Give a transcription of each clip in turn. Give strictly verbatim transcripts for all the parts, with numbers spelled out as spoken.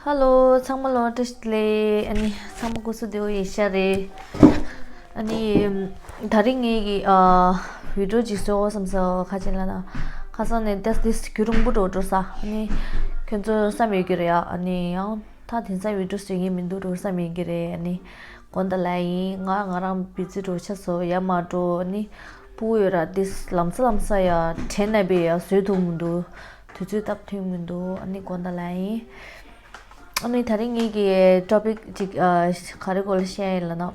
ཧ་ལོ། ཚང་མ་ལོ་བཀྲ་ཤིས་བདེ་ལེགས། ཨ་ནི་ཚང་མ་སྐུ་གཟུགས་བདེ་པོ་ཡིན་ཤག་རེད། ཨ་ནི་ད་རིང་ངེད་ཀྱི་ཨ་བི་ཌིའོ་ཅིག་བཟོ་དགོས་བསམ་སོང་། ཁ་ཅིག་ལ་ན་ཁ་སང་ནས་ཏེས་ཏེས་རྒྱུན་རིང་པོ་འགྲོ་འགྲོ་ས། ཨ་ནི་ཁྱོད་ཚོ་བསམ་ཡོད་ཀྱི་རེད་ཡ། ཨ་ནི་ཡང་ད་དེང་སང་བི་ཌིའོ་བཟོ་མཁན་མི་འདུག་འགྲོ་བསམ་ཡོད་ཀྱི་རེད། ཨ་ནི་དགོངས་དག་ལ་ཡིན། ང་ང་རང་བི་ཛི་འགྲོ་ཆགས་སོང་། ཡ་མ་འགྲོ། ཨ་ནི་སྤུ་གུ་ཡོད་ར་ཏེས་ལམ་སང་ལམ་སང་ཡ་དྲན་ནས་བས་ཡ་བཟོས་ཐུབ་མི་འདུག་དུས་ཚོད་སྟབས་མཐུན་མི་འདུག་ཨ་ནི་དགོངས་དག་ལ་ཡིན། ཨ་ནི་ད་རིང་ངེད་ཀྱི་ཊོ་པིག་ཅིག་ཨ་ག་རེ་སྐོར་ལ་བཤད་ཡིན་ལབ་ན།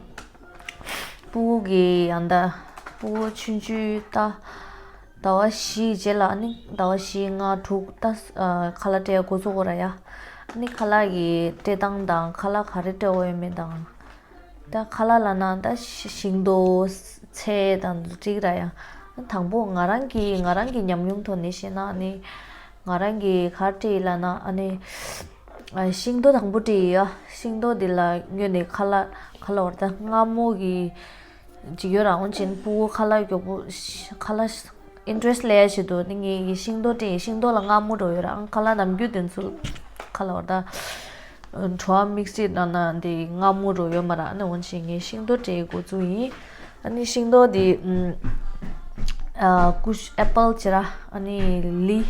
སྤུ་གུ་གི་ཡང་ད་སྤུ་གུ་ཆུང་ཆུང་ད་ཟླ་བ་བཞི་རྗེས་ལ། ཨ་ནི་ཟླ་བ་བཞི་ལྔ་དྲུག་ད་ཨ་ཁ་ལག་སྤྲད་འགོ་ཚུགས་དགོས་ར་ཡ། ཨ་ནི་ཁ་ལག་གི་སྤྲད་སྟངས་དང་ཁ་ལག་ག་རེ་སྤྲད་དགོས་ཡོད་མེད་དང་། ད་ཁ་ལག་ལབ་ན་ད་ཤི་ཤིང་ཏོག་ཚལ་དང་འགྲིག་ར་ཡ། དང་པོ་ང་རང་གི་ང་རང་གི་ཉམས་མྱོང་ཐོག་ནས་བཤད་ན། ཨ་ནི་ང་རང་གི་ག་རེ་སྤྲད་ཡིན་ལབ་ན། ཨ་ནི་ཨ་ཤིང་ཏོག་དང་པོ་སྤྲད་ཡིན་ཡ། ཤིང་ཏོག་འདི་ལ་སྔོན་ནས་ཁ་ལག་ཁ་ལག་བར་ད་མངར་མོ་གི་ཅིག་ཡོད་ར། འོན་ཀྱང་སྤུ་གུ་ཁ་ལག་མགྱོགས་པོ་ཁ་ལག་ཨིན་ཊེ་རེ་སི་སླེབས་ཡ་ཆེད་དུ་ནི་ངས་ཤིང་ཏོག་སྤྲད་ཡིན། ཤིང་ཏོག་ལ་མངར་མོ་འདྲ་ཡོད་ར། ཨང་ཁ་ལག་ནམ་རྒྱུན་དེ་ཚོ་ཁ་ལག་བར་ད་བྲོ་བ་མིག་སི་ནང་ན་འདི་མངར་མོ་འདྲ་ཡོད་མ་ར། ཨ་ནི་འོན་ཀྱང་ངས་ཤིང་ཏོག་སྤྲད་འགོ་བཙུགས་ཡིན། ཨ་ནི་ཤིང་ཏོག་འདི་ཨ་ཀུ་ཤུ་ཨེ་པལ་བྱས་ར། ཨ་ནི་ལི།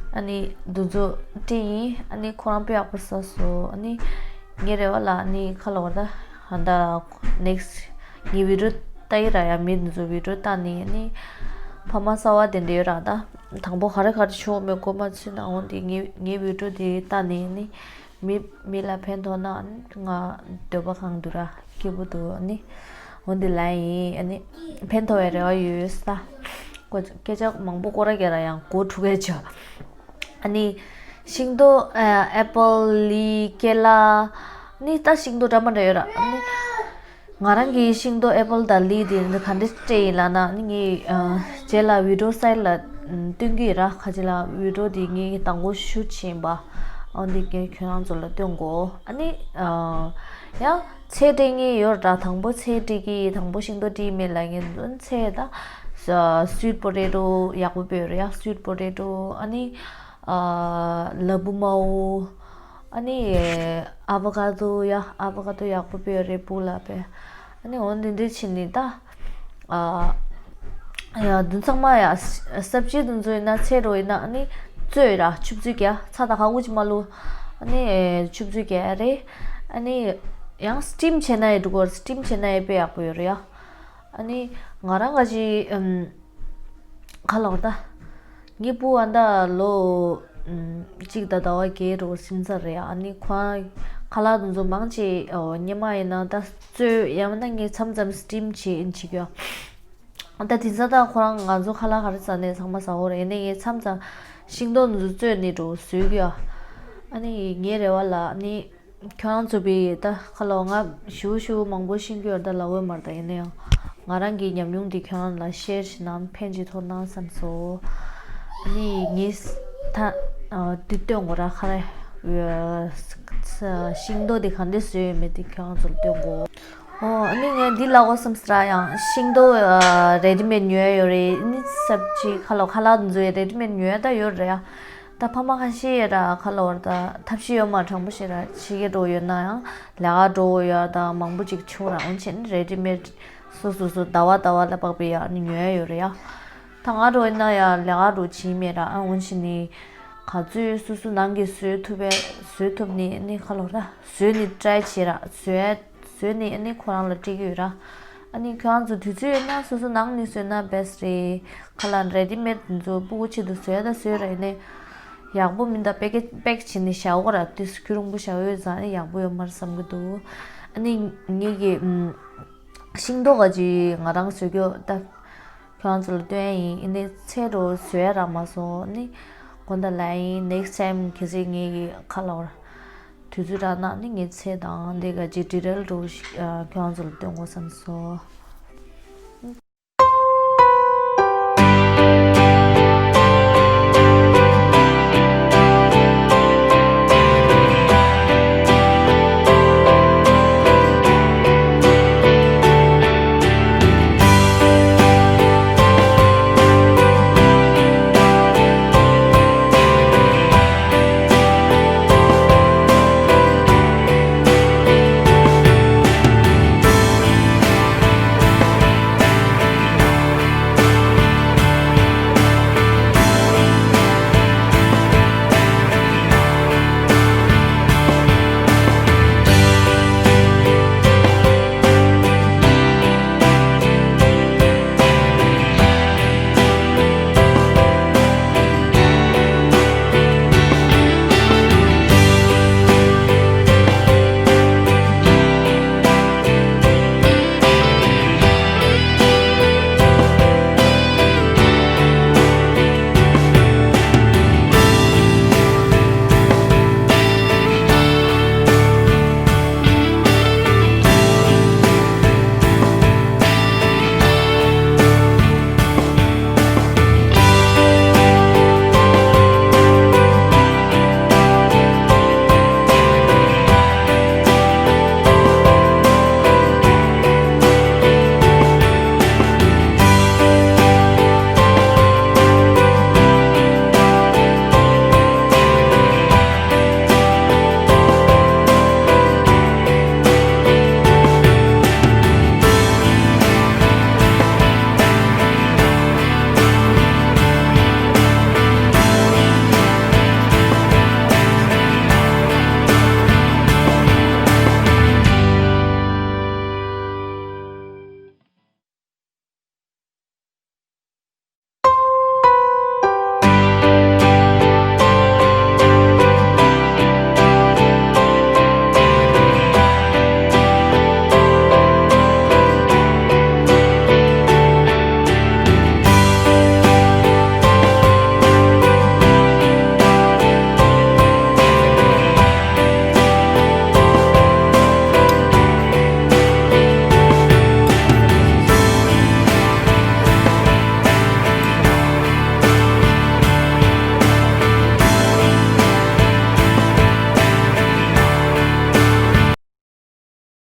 ཨ་ནི་འདི་ཚོ་སྤྲད་ཡིན། ཨ་ནི་ཁོ་རང་དཔེ་ཡག་པོ་ཟ་སོང་། ཨ་ནི་ངའི་རེ་བ་ལ་ཨ་ནི་ཁ་ལོ་བ་ད་ཧ་ད་ནེག་སི་ཊི་ངའི་བི་ཌིའོ་ལྟ་ཡི་ར་ཡ། མི་འདི་ཚོ་བི་ཌིའོ་ལྟ་ནི་ཨ་ནི་ཕ་མ་གསར་པ་དེ་འདྲ་ཡོད་ར། ད་དང་པོ་ག་རེ་ག་རེ་བྱུང་མེད་གོ་མ་ཚུད་ན། འོན་ཏེ་ངའི་ངའི་བི་ཌིའོ་དེ་ལྟ་ནི་ཨ་ནི་མི་མི་ལ་ཕན་ཐོགས་ན་ཨ་ནི་ང་འདོད་པ་གང་འདུག་ར། སྐྱིད་པོ་འདུག་ཨ་ནི་འོན་ཏེ་ལ་ཡིན། ཨ་ནི་ཕན་ཐོགས་པའི་རེ་བ་ཡོད་ས། སྐད་ཆ་མང་པོ་སྐོར་ར་རྒྱག་ར་ཡང་མགོ་འཁྲུག་གས་ཆོག་ཨ་ནི་ཤིང་ཏོག་ཨ་ཨེ་པལ་ལི་ཀེ་ལ་ནི་ད་ཤིང་ཏོག་འདྲ་མི་འདྲ་ཡོད་ར། ཨ་ནི་ང་རང་གི་ཤིང་ཏོག་ཨེ་པལ་དང་ལི་དེ་ནི་ག་འདྲ་སྤྲད་ཡིན་ལབ་ན། ཨ་ནི་ངས་ཨ་རྗེས་ལ་བི་ཌིའོ་སའིཌ་ལ་སྟོན་གྱི་ཡིན་ར། ཁ་ཅིག་ལ་བི་ཌིའོ་དེ་ངས་དང་པོ་ཤུཊ་བྱས་ཡིན་པ། ཨ་འདི་ངས་ཁྱོད་རང་ཚོ་ལ་སྟོན་གོ་ཨ་ནི་ཨ་ཡང་ཚལ་སྤྲད་མཁན་ཡོད་ར། དང་པོ་ཚལ་སྤྲད་ཀྱི་དང་པོ་ཤིང་ཏོག་སྤྲད་མེད་ལབ་མཁན་ཚོ་ཚལ་ད་སུའིཊ་པོ་ཊེ་ཊོ་ཡག་པོ་སྤོས་རེད་ཡ། སུའིཊ་པོ་ཊེ་ཊོ་ཨ་ནི་ཨ་ལ་ཕུག་མའོ། ཨ་ནི་ཨ་བོ་ཀ་ཏོ་ཡ། ཨ་བོ་ཀ་ཏོ་ཡག་པོ་སྤོས་རེད་སྤུ་ལ་སྤོས། ཨ་ནི་འོ་འདི་འདྲ་བྱས་ནས་ད་ཨ་ཡ་འདི་ཚང་མ་ཡ་སབ་ཇི་འདི་ཚོ་ཡིན་ན་ཚལ་འདྲ་ཡིན་ན་ཨ་ནི་བཙོས་ར། ཆུ་བཙོས་རྒྱག་ཚྭ་དང་ག་གུ་ཅིག་མ་བླུགས། ཨ་ནི་ཆུ་བཙོས་རྒྱག་རེད། ཨ་ནི་ཡང་སི་ཊིམ་བྱས་ན་ཡང་འགྲིག་གོ་སི་ཊིམ་བྱས་ན་ཡང་དཔེ་ཡག་པོ་ཡོད་རེད་ཡ། ཨ་ནི་ང་རང་ག་ཅི་ཨམ་ཁ་ལོ་ད་ངའི་སྤུ་གུ་ཨ་ད་ལོ་ཨམ་གཅིག་དང་ཟླ་བ་བརྒྱད་འགྲོ་ཟིན་ཚར་རེད་ཡ། ཨ་ནི་ཁོ་རང་ཁ་ལག་དེ་ཚོ་མང་ཆེ་ཨོ་སྔོན་མ་ཡིན་ན་ད་བཙོས་ཡང་མིན་ན་ངས་མཚམས་མཚམས་སི་ཊིམ་བྱེད་བྱེད་ཀྱི་ཡ། ད་དེང་སང་ད་ཁོ་རང་ང་ཚོ་ཁ་ལག་ག་རེ་ཟ་ནས་ཚང་མ་ཟ་འོ་རེད། ཡིན་ནའི་ངས་མཚམས་མཚམས་ཤིང་ཏོག་འདི་ཚོ་བཙོས་ནས་འགྲོ་བཟོས་ཀྱི་ཡ། ཨ་ནི་ངའི་རེ་བ་ལ་ཨ་ནི་ཁྱོད་རང་ཚོ་བི་ད་ཁ་ལོ་ང་ཞུ་ཞུ་མང་པོ་ཤེས་ཀྱི་ཡོད་ད་ལབ་འོས་མ་རེད། ད་ཡིན་ན་ཡང་ང་རང་གི་ཉམས་མྱོང་འདི་ཁྱོད་རང་ལ་ཤེར་བྱེད་ན་ཕན་ཅིག་ཐོགས་ན་བསམ་སོང་། ཨ་ནི་ངས་ད་འདི་སྟོན་དགོས་ར། ཁ་རེ་ཤིང་ཏོག་འདི་ག་འདྲས་བཟོས་ཡོད་མེད་འདི་ཁྱོད་རང་ཚོ་ལ་སྟོན་དགོས། ཨོ་ཨ་ནི་ངས་འདི་ལབ་དགོས་བསམ་སོང་ར། ཡང་ཤིང་ཏོག་ཨ་རེ་ཌི་མེཌ་ཉོ་ཡ་ཡོད་རེད། ཨ་ནི་སབ་ཇི་ཁ་ལོ་ཁ་ལག་འདི་ཚོ་ཡ་རེ་ཌི་མེཌ་ཉོ་ཡ་ད་ཡོད་རེད་ཡ། ད་ཕ་མ་ཁ་ཤས་ཡོད་ར་ཁ་ལོ་བར་ད་ཐབས་ཤེས་ཡོད་མ་དྲང་པོ་བཤད་ར་ཕྱི་རྒྱལ་འགྲོ་ཡོད་ན་ཡང་ལས་ཀ་འགྲོ་ཡ་ད་མང་པོ་ཅིག་བྱུང་ར། འོན་ཆེན་རེ་ཌི་མེཌ་སོ་སོ་སོ་ཟླ་བ་ཟླ་བ་ལ་དཔག་པའི་ཡ་ཨ་ནི་ཉོ་ཡ་ཡོད་རེད་ཡ། ད་ང་འགྲོ་ཡིན་ན་ཡ་ལས་ཀ་འགྲོ་བྱིན་མེད་ར། ཨ་འོན་ཆེན་ནི་ག་ཚོད་སོ་སོ་ནང་གི་བཟོས་ཐུབ་པའི་བཟོས་ཐུབ་ནི་ཨ་ནི་ཁ་ལོ་ར་བཟོས་ནི་ཊི་རའི་བྱེད་ར་བཟོས། བཟོས་ནས་ཨ་ནི་ཁོ་རང་ལ་སྤྲད་ཀྱི་ཡོད་ར། ཨ་ནི་ཁྱོད་རང་ཚོ་དུས་ཚོད་ཡོད་ན་སོ་སོ་ནང་ནས་བཟོས་ན་བེ་སི་ཊི་རེད། ཁ་ལག་རེ་ཌི་མེཌ་འདི་ཚོ་སྤུ་གུ་ཆེད་དུ་བཟོས་ད་བཟོས་ར། ཡིན་ནའི་ཡག་པོ་མིན་ད་པེ་ཀེ་པེག་བྱས་ནས་བཞག་གོ་ར། དུས་རྒྱུན་རིང་པོ་བཞག་ཡོད་ཙང་ཨ་ནི་ཡག་པོ་ཡོད་མ་རེད་བསམ་གྱི་འདུག་ཨ་ནི་ངེད་ཀྱི་ཨམ་ཤིང་ཏོག་ག་ཅིག་ང་རང་བཟོས་རྒྱུ་ད་ཁྱོད་རང་ཚོ་ལ་སྟོན་ཡ་ཡིན། ཡིན་ནའི་ཚལ་འགྲོ་བཟོས་ཡ་རག་མ་སོང་། ཨ་ནི་དགོངས་དག་ལ་ཡིན། ནེག་སི་ཊི་ཊའིམ་གལ་སྲིད་ངེད་ཀྱི་ཁ་ལོ་ར། དུས་ཚོད་རག་ན་ནི་ངས་ཚལ་དང་འདི་ག་ཅིག་ཌི་ཊེལ་འདྲ་བོ་ཞིག་ཨ་ཁྱོད་རང་ཚོ་ལ་སྟོན་དགོས་བསམ་སོང་